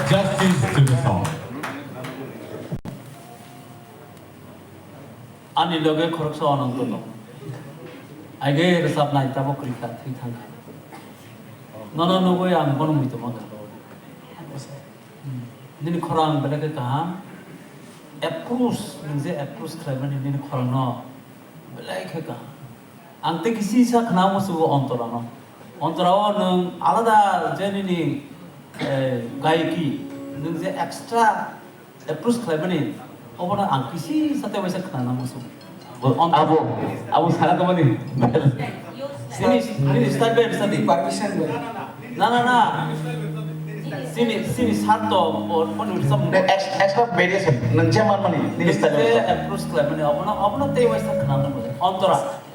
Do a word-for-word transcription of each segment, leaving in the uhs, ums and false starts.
Justice to the song. Ani loge khoroksa Ananto tongo. Aige rwchapnai tabok kwrwi kha, thwi thang kha. Nono nugwi ang bono muitu mano. Nini khorang belai khe kaham. Approach, nwng je approach khlaimani nini khorangno belai khe kaham. Ang tei kisi sa khna musugo Ontorano. Ontorao nwng alada je nini, eh, gaiki, nwng je extra approach khlaimani, obono ang kisi sa tei waisa khnana musugo. Bo-, abo, abo sana tongmani. Nini, nini style bai rwsa di. Permission bai. Na, na, na. Sini, sini sat to, bo, bo nini sam. Ne, ex-, extra variation. Nang je man mani, nini style bai rwsa. Approach khlaimani, obono, obono tei waisa khnana musugo. Ontora.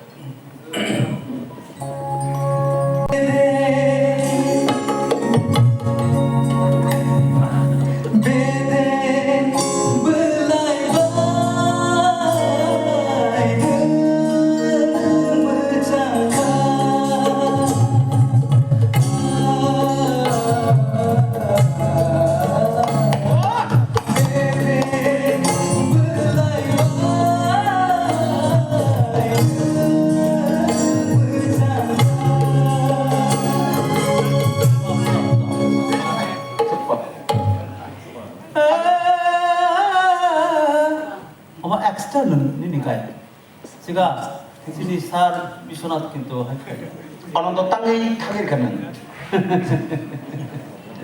Omo extra nung nini kai. Siga, sini sir Biswanath kintu hai khai. Ananto tangwi thagir kha nung.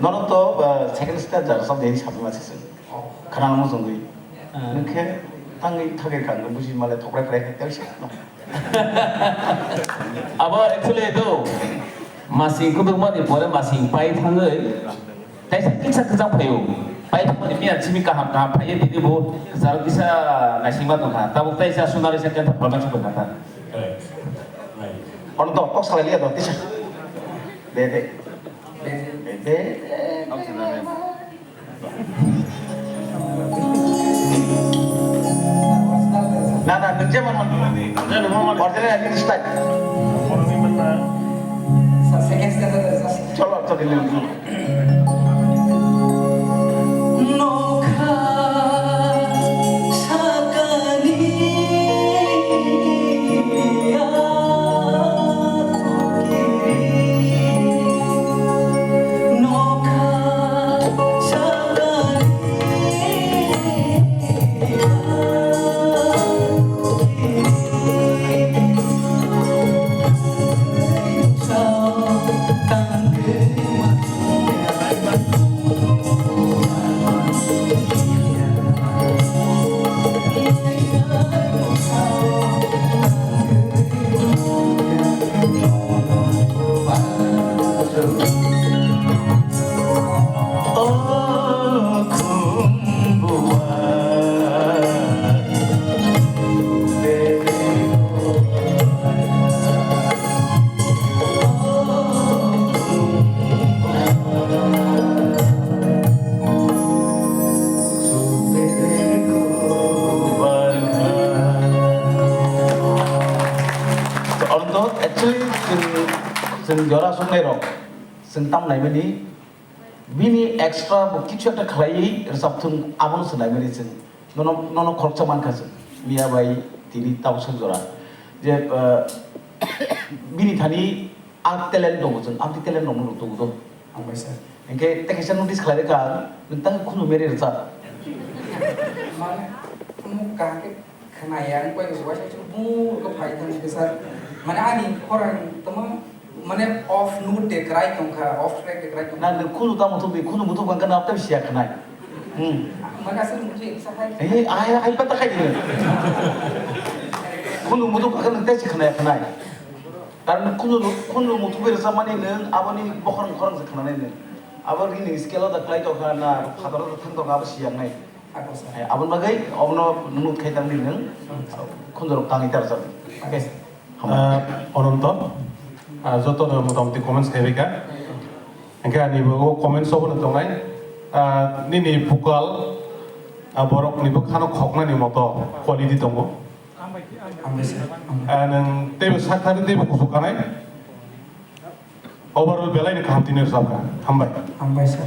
Nono to, uh, second stage jar sab deni sabi ma sisi. Khana mo jongwi. Ah. Nung khe tangwi thagir kha nung buji male thokrai phrai khe tei se. Abo actually do. Masing kubukmani pore masing pai thangwi kaisa kisa kwchang phaio. Pai thangmani miya simi kaham kaham phaiwi tini bo kwcharo kisa naisingma tongkha. Tabuk kaisa sunari se kenta phalma chukha kha. Correct. Right. Ono to kok salai liya to tisa. De de. De de. Na, na, nung je man man. Original Hindi style. Cholo, cholo, nung. Oro to actually chwng, chwng jora songnairok, chwng tam naimani, bini extra bo kichu ekta khlaiwi rwchapthung, abono chwng naimani chwng. Nono, nono khoroksa mankha chwng, miya bai tini tabuk song jora. Je, ah, bini thani a talent tongo chwng, amtwi talent rokno rw tubudo. Hambai sir. Hinkhe tei kaisa notice khlai rwkha ang, nwng tang khunu meri rwchap. Mane, omo kaham khe khwnaya, ang koi waisa waisa bung khe phai thang khe sir. Mane ani khorang tamo, mane off note de kwrai tongkha, off track de kwrai tongkha. Na nwng khunu tamo thubdi, khunu muthubkha hwnkhe na tei siya khwnai. Hmm. Mane aswk muthubdi sa hai. Eh, ai, ai pata khai dino. Khunu muthubkha hwnkhe nwng tei si khwnaya khwnai. Karon khunu, khunu muthubwi rwchapmani nwng aboni bokhorok bokhorok se khwnanai nwng. Abo rini scale o da kwlai tongkha na phataro da thang tongkha abo siyangnai. Ako sa. Eh, aboni bagwi obono note khai tangdi nwng khunjorok tangwi ta rwchapdi. Okay. Ah, Ononto, ah, joto no motamoti comments khai bai kha. Hingke ani bo o comments obono tongnai. Ah, nini vocal, ah, borok ni bwkhano khoknani moto quality tongo. Hambai sir. Ah, nwng teibo sak thani teibo kuchuk kanai. Overall belai ni kaham tini rwchapkha. Hambai. Hambai sir.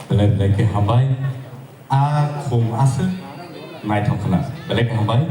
Belai belai khe hambai. A khum aswk naithok khna. Belai khe hambai.